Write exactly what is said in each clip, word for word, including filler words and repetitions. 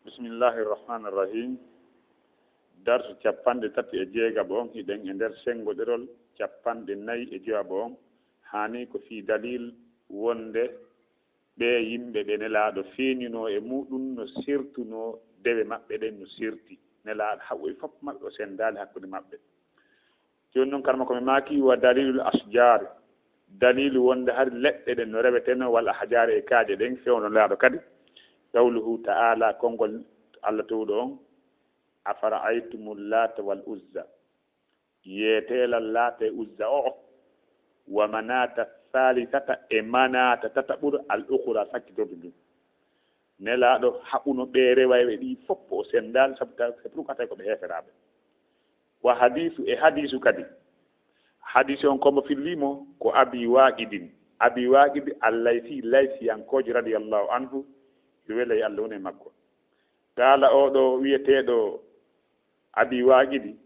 Bismillahi irrahmani irrahim. Darsu capanɗe tati e jeegaɓo on, hiɗen e nder senngoɗerol capanɗe nayi e joyaɓo on. Haani ko fii dalil wonde ɓee yimɓe ɓe Nelaaɗo feeñunoo e muɗum no sertunoo dewe maɓɓe ɗen no serti. Nelaaɗo haɓoyi fof maɓɓe o senndaali hakkunde maɓɓe. Jooni noon, karma ko mi maaki, wa dalilul asjaari, dalilu wonde hari leɗɗe ɗen no rewetenoo, wal ahjaari e kaaƴe ɗen, fewndo Nelaaɗo kadi, qawluhu ta'ala, konngol Alla Toowɗo on, afara'aytumul laata wal uzza, yeeteelal Laata e Uzza o'o, wa manaata saalisata e manaata tataɓuru al ukhra sakkitordu ndun. Nelaaɗo haɓuno ɓee rewayɓe ɗii fof o senndaali, sabu tawi c'est pourquoi tawi ko ɓe heeferaaɓe. Wa hadiisu, e hadiisu kadi. Hadiisu on ko mo fillii mo ko Abi Waaqidin. Abi Waaqidi Allaysi, Laysiyankoojo radiyallahu anhu, yo wele Alla won e makko. Qaala, oo ɗoo wiyeteeɗo Abi Waaqidi,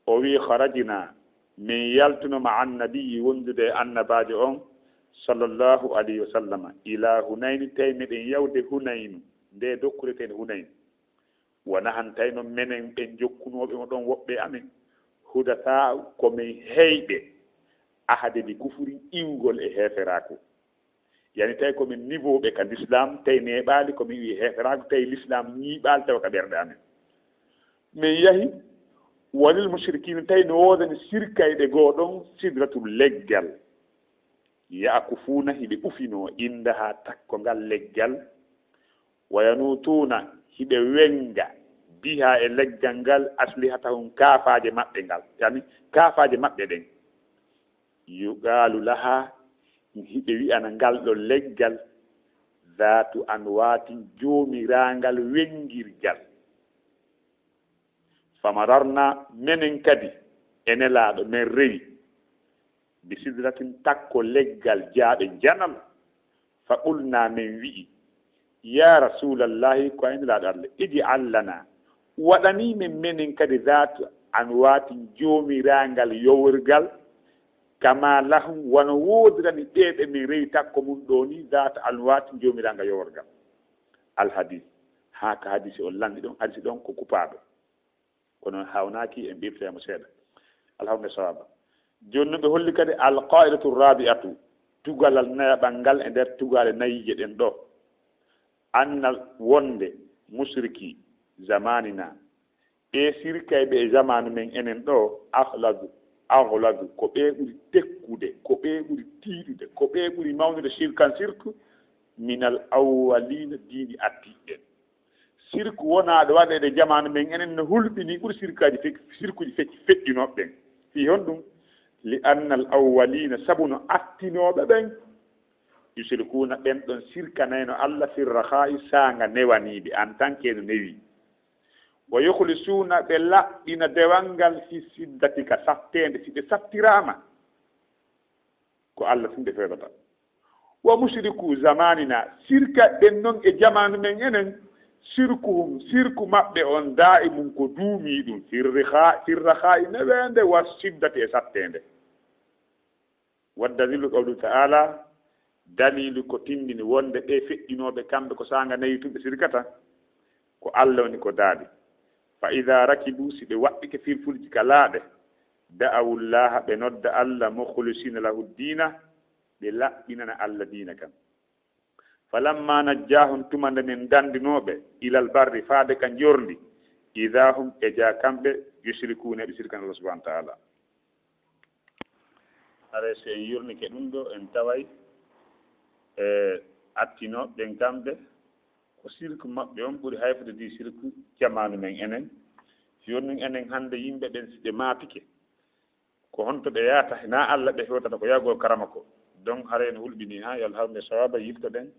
o wi'i, kharajnaa, min yaltuno ma'a annabiyyi, wondude e annabaajo on, sallallahu alayhi wa sallam, ilaa Hunayni, tawi meɗen yawde Hunaynu, nde dokkureteende Hunaynu. Wonaa han tawi non menen ɓen jokkunooɓe mo ɗon woɓɓe amen, hudasaa'u, ko men heyɓe, ahade bi kufri, iwgol e heeferaaku. Yani tawi ko men niveau ɓe ka l'islam, tawi neeɓaali ko men wi'i heeferaaku, tawi l'islam ñiiɓaali tawa ka ɓerɗe amen. Men yahi, walil mushrikiina, tawi no woodani sirkayɓe goo ɗon sidratul leggal. Ya'kufuuna, hiɓe ufinoo, indahaa, takko ngal leggal. Wa yanuutuuna, hiɓe wenga, bihaa, e leggal ngal, aslihatahum, kaafaaje maɓɓe ngal, yani kaafaaje maɓɓe ɗen. Yuqaalu lahaa, hiɓe wi'ana ngal ɗon leggal, zaatu anwaatin, joomiraangal wengirgal. Famararnaa, menen kadi e Nelaaɗo men rewi, bi sidratin, takko leggal jaaɓe janal. Fa qulnaa, men wi'i, yaa Rasuulallahi, ko ay Nelaaɗo Alla, ij'al lanaa, waɗanii men menen kadi zaatu anwaatin, joomiraangal yoworgal, kamaa lahum, wano woodirani ɓee ɓe men rewi takko mun ɗoo nii, zaatu anwaatin, joomiraangal yoworgal. Al hadiis, haa ka hadiisi on lanɗi ɗon, hadiisi ɗon ko kupaaɗo. Kono hawnaaki, en ɓirtoya mo seeɗa. Allahumma sawaaba. Jooni no ɓe holli kadi al qaa'idatu rabi'atu, tugalal nayaɓal ngal e nder tugaale nayiije ɗen ɗoo. Annal wonde mushriki zamanina, ɓe sirkayɓe e jamaanu men enen ɗoo, aghlazu, aghlazu, ko ɓe ɓuri tekkude, ko ɓe ɓuri tiiɗude, ko ɓe ɓuri mawnude shirkan sirku, minal awwaliina diini ardiiɓe ɓen. Sirku wonaaɗo waɗeede jamaanu men enen no hulɓini ɓuri sirkaaji fe-, sirkuuji fecci feƴƴinooɓe ɓen. Fii honɗum? Li annal awwaliina, sabu no artinooɓe ɓen, yushrikuuna, ɓen ɗon sirkanayno Alla, firrakhaa'i, saanga newaniiɓe, en tant que no newii. Wa yukhlisuuna, ɓe laɓɓina dewal ngal, fi siddati, ka satteende, si ɓe sattiraama, ko Alla tun ɓe feelata. Wa mushriku zamanina, sirkayɓe ɓen non e jamaanu men enen, sirkuhum, sirku maɓɓe on, daa'imun, ko duumiiɗum, firriha-, firrakhaa'i, neweende, wa siddati, e satteende. Wa dalilu qawlu ta'ala, dalilu ko tindini wonde ɓe feƴƴinooɓe kamɓe ko saanga nayi tun ɓe sirkata, ko Alla woni ko daali. Fa idaa rakibu, si ɓe waɗɗike fil fulki ka laaɗe, da'awullaaha, ɓe nodda Alla, mukhlisiina lahu diina, ɓe laɓɓinana Alla diina kan. Falammaa najjaahum, tuma nde men dandinoo ɓe, ilal barri, faade ka njorndi, idaa hum, ɓe jaa kamɓe, yushrikuuna, ɓe sirkana Alla subhaanahu wa ta'aala. Haray so en yurnike ɗum ɗoo, en taway, e, artinooɓe ɓen kamɓe, ko sirku maɓɓe on ɓuri hayfude di sirku jamaanu men enen. Jooni non enen hannde yimɓe ɓen si ɓe maapike, ko honto ɓe yahata? Hinaa Alla ɓe fewtata, ko yahgol karama ko. Donc haray no hulɓinii haa, yo Alla hawru en sawaaba, yiltoɗen,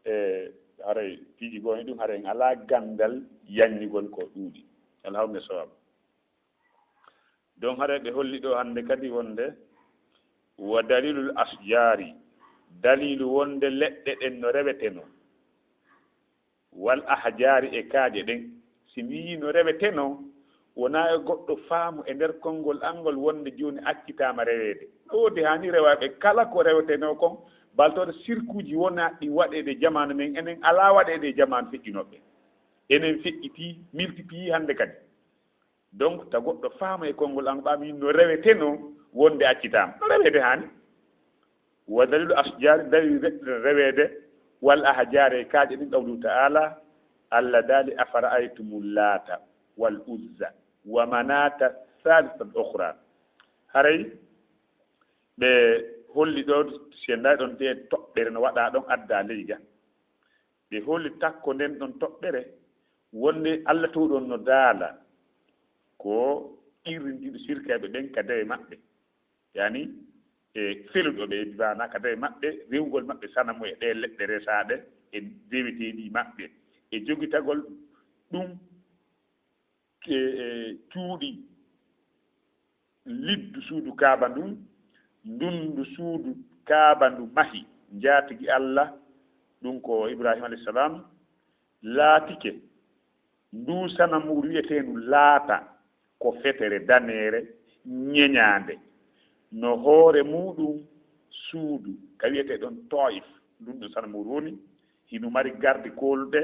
e, haray piiji goo e ɗum, haray en alaa ganndal yanñugol ko ɗuuɗi. Yo Alla hawru en sawaaba. Donc haray ɓe holli ɗoo hannde kadi wonde wa dalilul asjaari, dalilu wonde leɗɗe ɗen no rewetenoo, wal ahjaari, e kaaƴe ɗen. Si mi wi'i no rewetenoo, wonaa e goɗɗo faamu e nder konngol an ngol wonde jooni accitaama reweede. No woodi haa ni rewayɓe kala ko rewetenoo kon, baltoode sirkuuji wonaa ɗi waɗeede jamaanu men enen, alaa waɗeede e jamaanu feƴƴinooɓe. Enen feƴƴitii, multiplier hannde kadi. Donc, ta goɗɗo faama e konngol an ɓa min no rewetenoo wonde accitaama. No reweede haani. Wa dalilu asjaari, dalil re-, reweede, wal ahjaari e kaaƴe ɗin, qawluhu ta'ala, Allah daali, "Afara'aytumu Laata wal Uzza wa Manaata Saalisata al Ukhra." Haray ɓe holli ɗo, si en ndaari ɗon, te toɓɓere no waɗaa ɗon addaa ley ga. Ɓe holli takko nden ɗon toɓɓere wonde Allah tawɗon no daala ko qirrintiiɗo sirkayɓe ɓen ka dewe maɓɓe. Yani, e feluɗo ɓe, bi maana ka dewe maɓɓe, rewugol maɓɓe sanamu e ɗee leɗɗe resaaɗe e deweteeɗi maɓɓe, e jogitagol ɗum, e, e cuuɗi liddu suudu Kaaba ndun, ndun ndu suudu Kaaba ndu mahi njaatigi Allah, ɗum ko Ibrahima alayhi salam, laatike ndu sanamuuru wi'eteendu Laata ko fetere daneere ñeñaande, no hoore muuɗum suudu ka wi'etee ɗon Taif, ndun ɗon sanamuuru woni, hino mari gardi koolɗe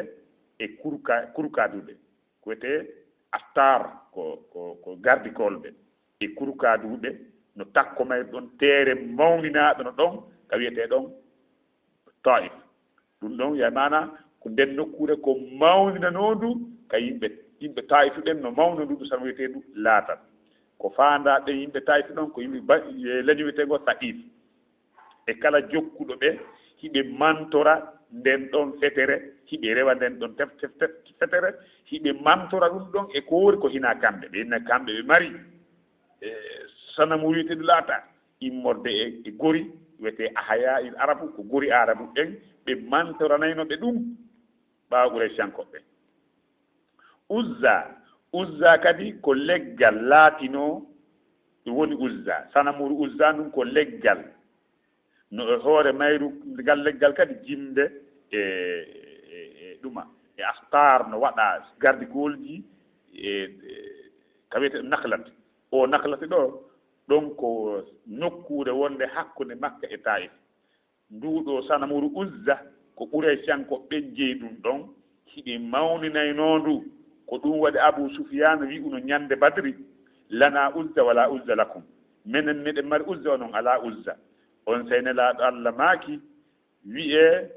e kurka-, kurkaaduɗe. Ko wiyetee astar, ko, ko, ko gardi koolɗe e kurkaaduɗe, no takko mayru ɗon, teere mawninaaɗo no ɗon, ka wiyetee ɗon Taif. Ɗum ɗon, ya maana, ko nden nokkuure ko mawninanoondu ka yimɓe, yimɓe Taif ɓen no mawno ndu, ɗum sanamu wiyeteendu Laata. Ko faandaa ɓen yimɓe Taif ɗon, ko yimɓe ba-, e leñol wiyeteengo Saqif. E kala jokkuɗo ɓe, hiɓe mantora nden ɗon fetere, hiɓe rewa nden ɗon tef-, tef-, tef-, fetere, hiɓe mantora ɗum ɗon e ko woni ko hinaa kamɓe. Ɓe hinaa kamɓe ɓe mari, e, sanamu wi'eteeɗo Laata, immorde e, e gori, wiyetee Ahaya il Arabu, ko gori Arabu ɓen, ɓe mantoranayno ɓe ɗum ɓaawo Quraysiyankooɓe ɓen. Uzza, Uzza kadi ko leggal laatinoo, ɗum woni Uzza. Sanamuuru Uzza ndun ko leggal. No e hoore mayru, ngal leggal kadi jimde e, e, e ɗuma, e astar no waɗa gardigoolji, e, e, ka wiyetee Nakhlat. O Nakhlat ɗo, ɗon ko nokkuure wonde hakkunde Makka e Taif. Nduu ɗoo sanamuuru Uzza, ko Quraysiyankooɓe ɓen jeyi ɗum ɗon, hiɓe mawninaynoo ndu. Ko ɗum waɗi Abu Sufyaan wi'uno ñande Badri, "Lanaa Uzza wa laa Uzza lakum." Menen miɗen mari Uzza, onon alaa Uzza. Onsay Nelaaɗo Allah maaki, wi'ee,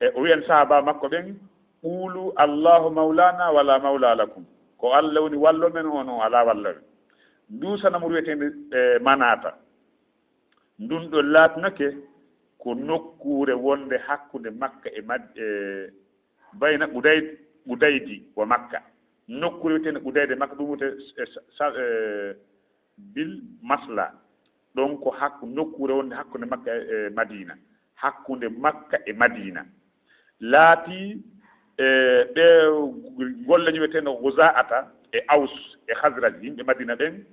e o wi'ani sahaaba makko ɓen, "Quulu Allahu mawlaana wa laa mawlaa lakum." Ko Allah woni wallo men, onon alaa wallo men. Nduu sanamuuru wi'eteende, e, Manaata. Ndun ɗon laatinake ko nokkuure wonde hakkunde Makka e Mad-, e bayna Qudayd-, Qudaydi wa Makka. Nokkuure wi'eteende Qudaydi e Makka, ɗum wiyetee, e, sa-, sa-, e, bil Masla. Ɗon ko hakku-, nokkuure wonde hakkunde Makka e, e Madiina. Hakkunde Makka e Madiina. Laatii, e, ɓe golle wi'eteende Ghuzaa'ata e Aws e Khazraj, yimɓe Madiina ɓen,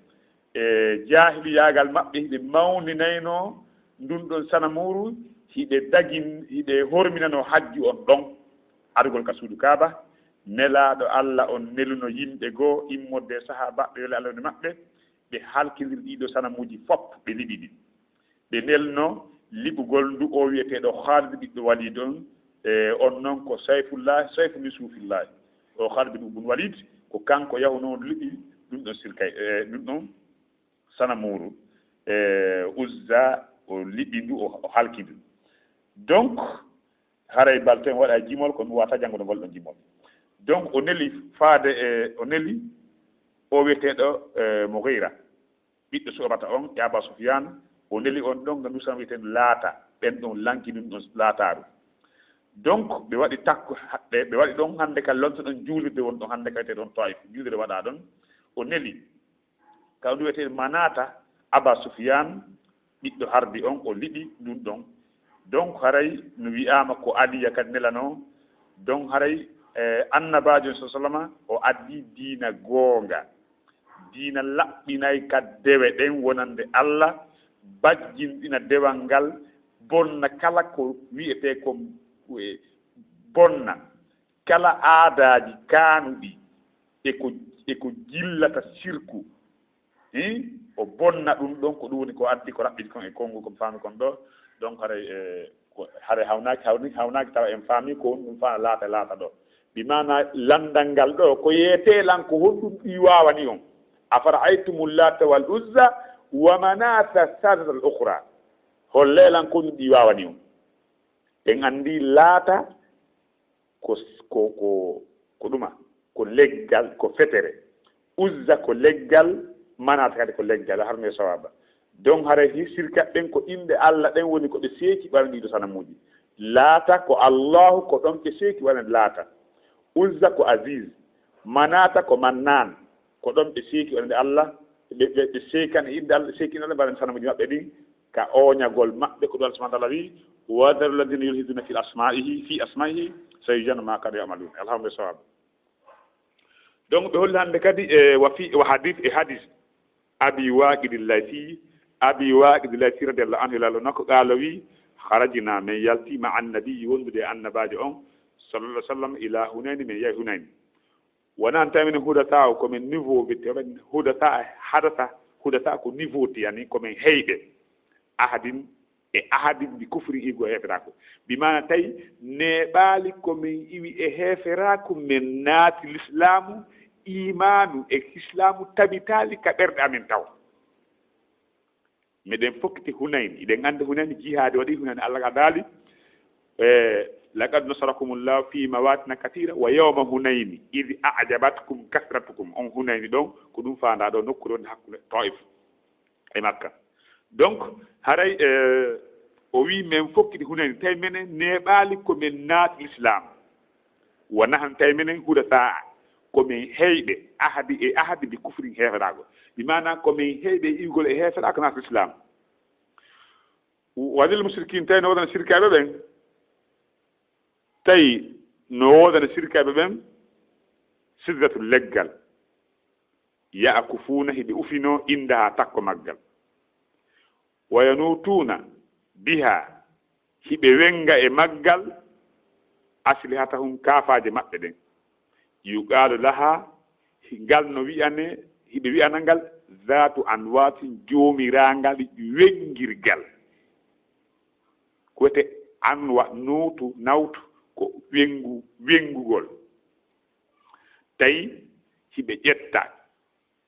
e jaahiliyaagal maɓɓe, hiɓe mawninaynoo ndun ɗon sanamuuru, hiɓe dagin-, hiɓe horminanoo hajju on ɗon, arugol ka suudu Kaaba. Nelaaɗo Allah on neluno yimɓe goo, immorde e sahaabaaɓe, yo Allah won e maɓɓe, ɓe halkindiri ɗii ɗoo sanamuuji fof, ɓe liɓi ɗi. Ɓe nelno liɓugol ndu o wi'eteeɗo Khalid ɓiɗɗo Walid on, e on non ko Sayfullah, Sayfu min Suyufillahi. O Khalid bin, bun Walid, ko kanko yahunoo liɓi ɗum ɗon sirkay, e ɗum ɗon sanamuuru, e Uzza, o liɓi ndu, o, o halki ndu. Donc, haray balten waɗa jimol, ko mi wata janngo ɗo ngol ɗon jimol. Donc, o neli faade e, o neli o wi'eteeɗo, e, Mughira, ɓiɗɗo Su'bata on, e Aba Sufyan, o neli on ɗon, ngam ndu sanamu wi'eteeɗo Laata, ɓen ɗon lanki ɗum ɗon laataaru. Donc, ɓe waɗi takko, ɓe, ɓe waɗi ɗon hannde ka lonto ɗon juulirde won ɗon hannde ka wi'eteeɗo on Taif, juulirde waɗa ɗon, o neli, ka ndu wi'eteeɗo Manata, Aba Sufyan, ɓiɗɗo Harbi on, o liɓi ndun ɗon. Donc, haray no wi'aama ko Aliya kadi nelanoo. Donc, haray, e, Annabaajo, sallallahu alayhi wa sallama, o addi diina goonga. Diina laɓɓinay ka dewe ɗen wonande Allah, bajjinɗina dewal ngal, bonna kala ko wi'etee ko, e, bonna kala aadaaji kaanuɗi e ko, e ko jillata sirku. Hi? O bonna ɗum ɗon, ko ɗum woni ko addi, ko raɓɓiɗi kon e konngu, ko mi faami kon ɗo. Donc, haray, e, ko, haray hawnaaki, hawni-, hawnaaki tawa en faami ko woni ɗum faa laata, laata ɗo. Bi maana lanndal ngal ɗo, ko yeetee lan ko honɗum ɗi waawani on. Afara'aytumu Laata wal Uzza wa Manaata Saalisata al Ukhra. Hollee lan ko honɗum ɗi waawani on. En anndi Laata ko, ko, ko, ko ɗuma, ko leggal, ko fetere. Uzza ko leggal, Manaata kadi ko leggal, harmi e sawaaba. Donc haray hi-, sirkaɓe ɓen ko inɗe Alla ɗen woni ko ɓe seeki waɗande ɗiɗo sanamuuji. Laata ko Allaahu, ko ɗon ɓe seeki waɗande Laata. Uzza ko Aziz. Manaata ko Mannaan. Ko ɗon ɓe seeki waɗande Alla, ɓe, ɓe, ɓe seekan e inɗe Alla, seeki inɗe Alla, mbaɗan sanamuuji maɓɓe ɗin ka ooñagol maɓɓe, ko ɗum Alla subhanahu wa ta'ala wi'i, "Wa dharu alladhina yulhiduna fi asma'ihi, fi asma'ihi, sayujzawna ma kanu ya'malun." Alhamdulillah, sawab. Donc, ɓe holli hannde kadi e wa fi, wa hadith, e hadith Abi Waqid al-Laythi, Abi Waqid al-Laythi radiyallahu anhu, lalo nako qala wi, "Kharajna, men yalti, ma an-nabiyyi, wondude e annabaajo on, sallallahu alaihi wasallam, ila Hunayn, men yahi Hunayn." Wonaa tawi minen hudataa o ko men niveau, ɓe tawi hudataa, hadata, hudataa ko niveau ti, yani ko men heyɓe. Ahadin, e ahadin bi kufri, igo e heeferaaku. Bi maana tawi neeɓaali ko men iwi e heeferaaku, men naati lislaamu, iimaanu e islaamu tabitaali ka ɓerɗe amen taw. Miɗen fokkiti Hunayn, iɗen anndi Hunayn, jihaadi waɗi Hunayn, Allah ka daali, e, "Laqad nasarakumullahu fi mawatina katira wa yawma Hunayni idh a'jabatkum kasratukum." On Hunayni ɗon, ko ɗum faandaa ɗo, nokkuure wonde hakkunde Taif e Makka. Donc, haray, e, o wi men fokkiti Hunayn, tawi menen neeɓaali ko men naati Islam. Wona han tawi menen hudataa, ko men heyɓe, ahadi e ahadi bi kufrin, heeferaago. Bi maana ko men heyɓe iwgol e heeferaago naati Islam. Wa lil mushrikin, tawi no woodani sirkaaɓe ɓen, tawi no woodani sirkaaɓe ɓen, sidratul, leggal. Ya'kufuuna, hiɓe ufinoo, indahaa, takko maggal. Wa yanutuuna bihaa, hiɓe wenga e maggal, aslihatahum, kaafaaje maɓɓe ɗen. Yuqaalu lahaa, ngal no wi'anee, hiɓe wi'ana ngal, zaatu anwaatin, joomiraangal wengirgal. Ko wiyetee anwa, nuutu, nawtu, ko wengu, wengugol. Tawi hiɓe ƴetta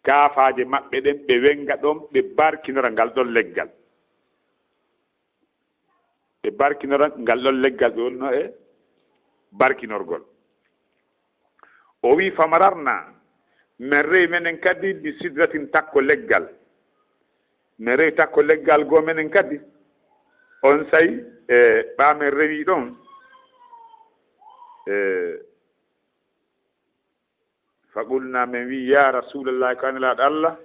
kaafaaje maɓɓe ɗen, ɓe wenga ɗon, ɓe barkinora ngal ɗon leggal. Ɓe barkinora ngal ɗon leggal, ɓe wonno e barkinorgol. O wi, "Famararna, men rewi menen kadi bi sidratin, takko leggal." Men rewi takko leggal goo menen kadi. On say, e, ɓaa men rewi ɗon, e, "Faqulna, men wi, ya Rasulallah, ko an Nelaaɗo Allah,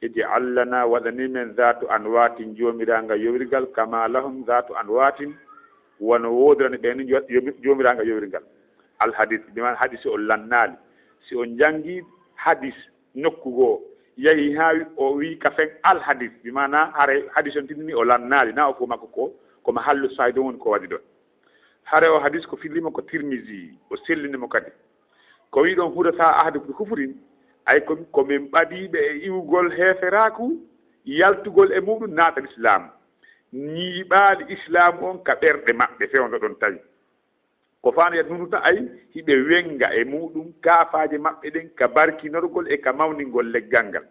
ij'al lana, waɗani men, zaatu anwaatin, joomiraanga yowirgal, kama lahum zaatu anwaatin, wano woodirani ɓen ni jo-, yomi-, joomiraanga yowirgal." Al hadis, bi maana hadis o lannaali. Si on janngi hadis nokku goo, yahi haa wi-, o wi ka fen al hadis, bi maana hare hadis on tindini o lannaali, na o fof makko ko, ko mahallu sahid on woni ko waɗi ɗon. Hare o hadis ko fillimo ko Tirmizi, o sellini mo kadi. Ko wi ɗon, "Hudasaa ahdi bi kufrin", ay ko, ko men ɓadiiɓe e iwgol heeferaaku, yaltugol e muɗum naata Lislaam. Ñiiɓaali Islaamu on ka ɓerɗe maɓɓe, fewndo ɗon tawi. Ko faandoyat nunu tan, ay hiɓe wenga e muɗum kaafaaje maɓɓe ɗen ka barkinorgol e ka mawningol leggal ngal.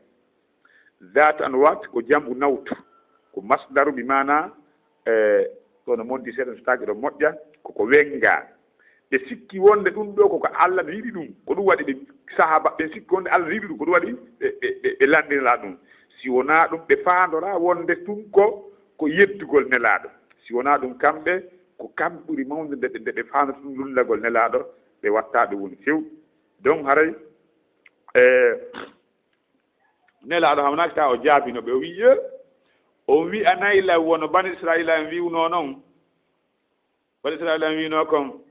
Zaatu anwaat ko jam'u nawtu, ko masdaru bi maana, e, kono moddi seeɗa, so taaki ɗo moƴƴa, ko ko wenga. Ɓe sikki wonde ɗum ɗo ko ko Allah no yiɗi ɗum, ko ɗum waɗi ɓe, sahaaba ɓen sikki wonde Allah no yiɗi ɗum, ko ɗum waɗi ɓe, ɓe, ɓe, ɓe lanndinala ɗum. Si wonaa ɗum, ɓe faandoraa wonde tun ko, ko yeddugol Nelaaɗo. Si wonaa ɗum, kamɓe, ko kamɓe ɓuri mawnude nde ɓe, nde ɓe faandata ɗum lullagol Nelaaɗo, ɓe watta ɗum woni few. Donc, haray, e, Nelaaɗo hamnaaki tawa o jaabino ɓe, o wi'i, "E, on wi'anay lan wono Bani Israa'iila en wi'unoo non?" Bani Israa'iila en wi'unoo kon,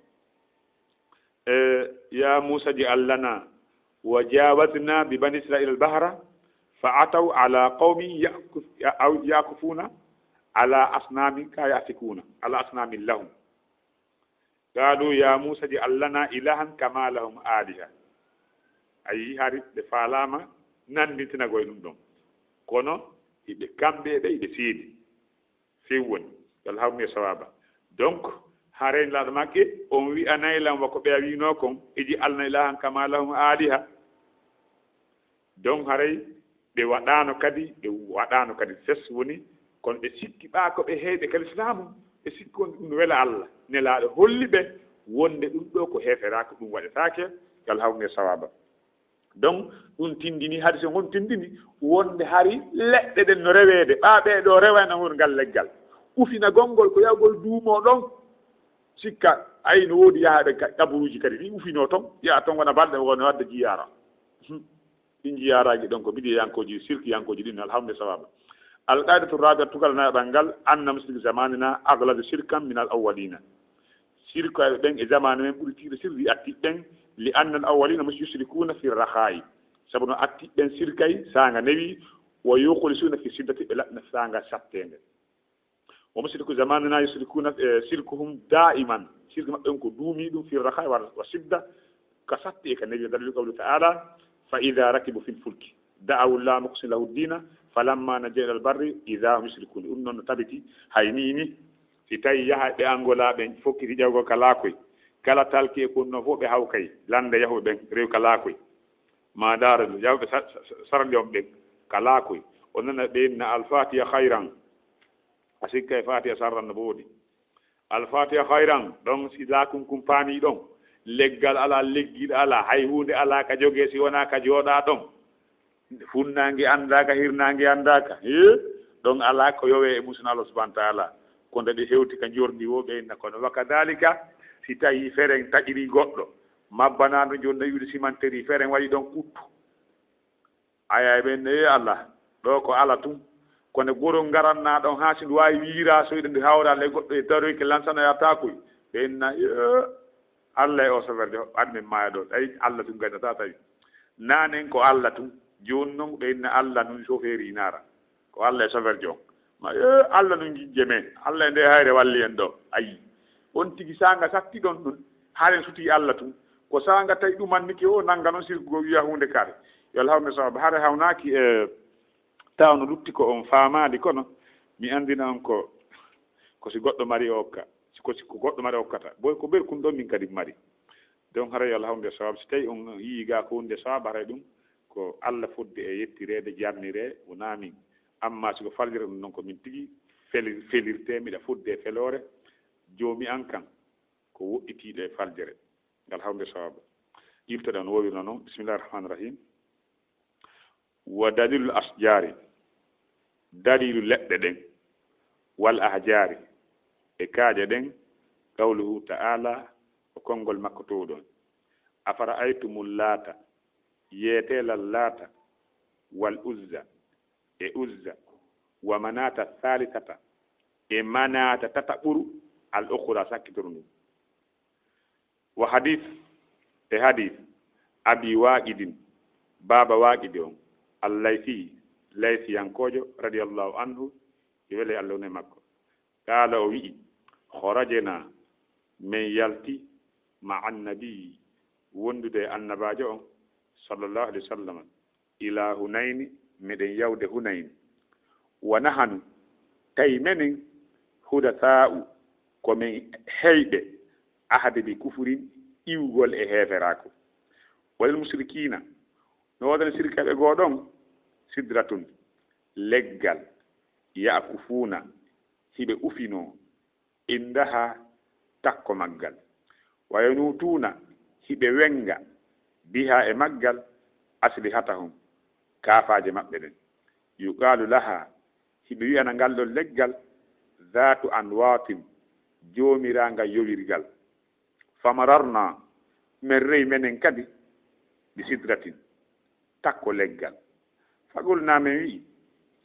e, "Ya Muusa, ij'al lana." "Wa jaawaznaa bi Bani Israa'iila al-bahra, fa ataw alaa qawmin ya'kuf-, aw ya'kufuuna alaa asnaamin, ka ya'kufuna alaa asnaamin lahum." Qaaluu, "Ya Muusa, ij'al lanaa ilaahan kamaa lahum aaliha." A yii, hari ɓe faalaama nanndintinagol ɗum ɗon. Kono hiɓe kamɓe e ɓe, hiɓe seedi. Few woni. Yo Allah hawnu en sawaaba. Donc, Haray Nelaaɗo maɓɓe on wi'anay lan wa ko ɓe a wi'unoo kon, ij'alna ilahan kama lahum aliha. Donc haray ɓe waɗaano kadi, ɓe waɗaano kadi fes woni, kono ɓe sikki ɓaa ko ɓe heyɓe ka lislaamu, ɓe sikki wonde ɗum no wela Alla. Nelaaɗo holli ɓe wonde ɗum ɗoo ko heeferaaku, ɗum waɗetaake, yo Alla hawru en e sawaaba. Donc ɗum tindini, hadise ngon tindini wonde hari leɗɗe ɗen no reweede, ɓaa ɓee ɗoo rewayna ngol ngal leggal. Ufinagol ngol ko yahugol duumoo ɗon, sikka, ay, no woodi yahaaɓe ka-, kaburuuji kadi, ɗi ufinoo ton, yaha ton wona balɗe, wona wadde jiyaara. Hmm. Ɗin jiyaaraaji ɗon ko bidiyankooji, sirkiyankooji ɗin, alhamdu sawaaba. Alqaidatu rabia, tugal nayaɓal ngal, anna mushriki zamanina agladu shirkan min al awwalina. Sirkayɓe ɓen e zamanu men ɓuri tiiɗe sirri atti ɓen, li anna al awwalina mus-, yushrikuna fi rakhai. Sabu no atti ɓen sirkay saanga newi, wa yukhlisuna fi shiddati, ɓe laɓna saanga satteende. Wa mushriku zamanina yushrikuna, eh, shirkuhum da'iman. Sirku maɓɓe on ko duumi ɗum fi rakhai wa, wa shidda, ka satti e ka newi, dalilu qawli ta'ala, fa idha rakibu fil fulki da'awu Allah mukhlisina lahu dina, falamma najjahum ilal barri idha hum yushrikun. Ɗum noon no tabiti hay ni ni. Si tawi yaha ɓe Angola ɓen fokkiti ƴawgol ka laakoy, kala talki e kon noon fof ɓe hawkay, lande yahuɓe ɓen rewi ka laakoy. Ma daara yahuɓe sa-, sa-, sa-, sarli on ɓen ka laakoy. O nana ɓe inna al-Fatiha khayran. A sikka e Fatiha sarran no woodi. Al-Fatiha khayran, ɗon si laakun kun paami ɗon. Leggal alaa, leggiiɗo alaa, hay huunde alaa ka jogee si wonaa ka jooɗaa ɗon. Funnaange anndaaka, hirnaange anndaaka. Hee? Ɗon alaa ko yowee e musun Allah subhanahu wa ta'ala. Ko nde ɓe hewti ka njordi woo ɓe inna kono. Wa kadhalika, si tawii feren taƴirii goɗɗo, mabbanaano jooni no wi'ude simanterii, feren waɗi ɗon kuttu. Aya ɓen, "Ee Allah, ɗoo ko ala tun. Kono goro ngaran naa ɗon haa si ndu waawi wiiraa, so iɗen ndu hawra le goɗɗo e daroyke lansanoya taakoy." Ɓe inna, "Ee, Allah e o soferde, haɗi men maaya ɗoo. Ay, Allah tun gaynataa tawi. Naanen ko Allah tun. Jooni non," ɓe inna, "Allah nun sofeeri inaara. Ko Allah e soferde on." Ma, "Ee, Allah nun jijje men. Allah e nde hayre walli en ɗoo." Ayi. On tigi saanga satti ɗon ɗun. Haren sutii Allah tun. Ko saanga tawi ɗumannike o nanga non sirkugol wi'a huunde kare. Yo Allah hawnu sababu. Hare hawnaaki e taw no lutti ko on faamaali, kono mi anndina on ko, ko si goɗɗo mari o okka. Si ko, si ko goɗɗo mari okkata. Boy ko ɓerkun ɗon min kadi mari. Donc haray yo Allah hawnu sababu. Si tawi on yii gaa ko wonde sababu, haray ɗum ko Allah fodde e yettireede, jarniree, wonaa min. Amma si ko faljere ɗum non ko min tigi feli-, felirtee, miɗa fodde e feloore Joomi an kan ko woɗɗitiiɗo e faljere. Ngal hawde sawaaba. Iftoɗen no wowirno non. Bismillahi rahmaani rahim. Wa dalilul asjaari, daliilu leɗɗe ɗen, wal ahjaari, e kaaƴe ɗen, qawluhu ta'ala, ko konngol makko toowɗon. Afara'aytumul laata, yeeteelal laata, wal uzza, e uzza, wa manaata thalithata, e manaata tataɓuru, al ukhra, sakkitoro ndun. Wa hadith, e hadith, Abi Waaqidin, baaba Waaqidi on, al-Laythi, Laysiyankoojo, radiyallahu anhu, e wele Allah woni e makko. Qaala, o wi'i, kharajna, min yalti, ma'a annabi, wondude e annabaajo on, sallallahu alayhi wa sallam, ila Hunayni, miɗen yawde Hunayni. Wa nahanu, tawi menen, hudasaa'u, ko min heyɓe, ahadi bi kufurin, iwgol e heeferaaku. Walil musrikiina, no woodani sirkayɓe goo ɗon, sidratun, leggal, ya'kufuuna, hiɓe ufinoo, indaha, takko maggal. Wa yanutuuna, hiɓe wenga, biha, e maggal, aslihatahum, kaafaaje maɓɓe ɗen. Yuqaalu laha, hiɓe wi'ana ngal ɗon leggal, zaatu anwaatin, joomiraangal yowirgal. Famararna, min rewi menen kadi, bi sidratin, takko leggal. Faqulna, min wi'i,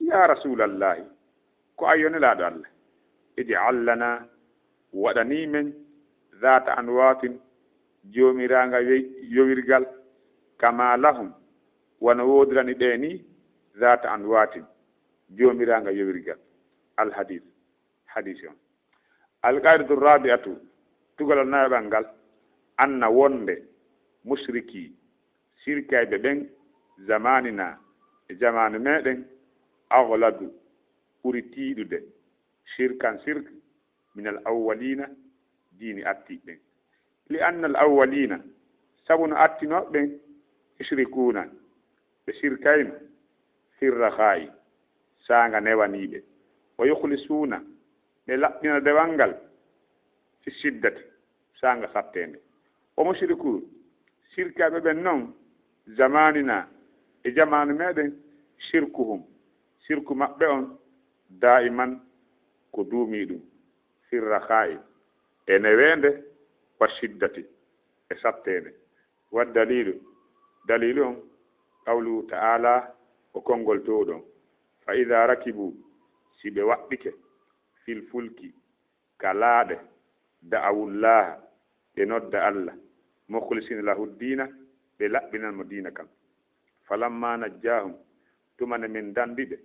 ya Rasuulallahi, ko an yo Nelaaɗo Allah, ij'al lana, waɗanii men, zaata anwaatin, joomiraanga we-, yowirgal, kama lahum, wano woodirani ɓe ni, zaata anwaatin, joomiraanga yowirgal. Al hadith, hadisi on. Al qaidatu rabi'atu, tugalal nayaɓal ngal, anna wonde mushriki, sirkayɓe ɓen, zamanina, e zamanu meɗen, aghladu, ɓuri tiiɗude, shirkan, sirk, min al awwalina, diini artii ɓen. Li annal awwaliina, sabu no artinooɓe ɓen, yushrikuuna, ɓe sirkayno, firraxaa'i, saanga newaniiɓe, wa yukhlisuuna, ɓe laɓɓina dewal ngal, fi shiddati, saanga satteende. Wa mushrikuu, sirkayɓe ɓen non, zamaanina, e jamaanu meɗen, shirkuhum, sirku maɓɓe on, daa'iman, ko duumii ɗum, firraxaa'i, e neweende, wa shiddati, e satteende. Wa daliilu, daliilu on, qawluhu ta'aalaa, ko konngol toowɗo on, fa idaa rakibuu, si ɓe waɗɗike, fil fulki, ka laaɗe, da'awullaaha, ɓe nodda Alla, mukhlisiina lahu diina, ɓe laɓɓinan mo diina kan. Falammaa najjaahum, tuma nde min danndi ɓe,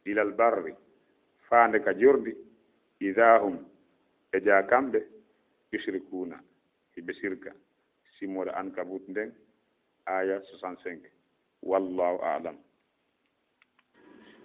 ilal barri, faande ka jorndi, idaa hum, ɓe jaa kamɓe, yushrikuuna, hiɓe sirka. Simore Ankabut nden, aaya soixante-cinq. Wallaahu a'lam.